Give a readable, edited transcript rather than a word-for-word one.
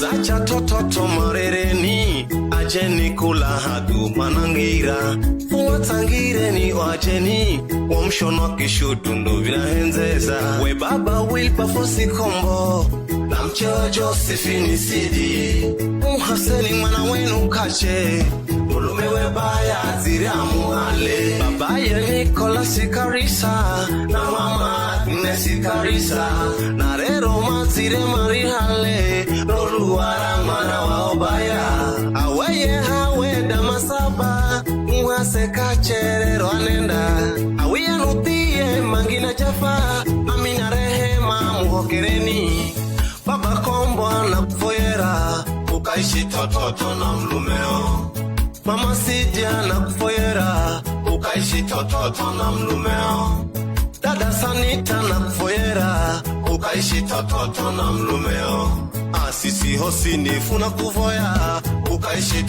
Zacha tototo marereni ajeni kula hadu manangira fuwatangireni wajeni wamshono kishutu ndo vinahenzeza we baba Wilberforce Kombo na mchewa Josephine Sidi muhaseni mwana wenu kache mulume webaya ziramuhale babaye Nicolas Karisa na mama Agnes Karisa na rero mazire marihale roluwara mwana wa obaya aweye hawe damasaba muhase kacherero anenda awiyanutie mangina jafa amina rehema muhokereni baba Kombo anakufoyera ukaishi tototo na mlumeo mama Sidi anakufoyera ukaishi tototo na mlumeo dada Sanita nakufoyera ukaishi tototo na mlumeo asisi hosini funa kuvoya ukaishi.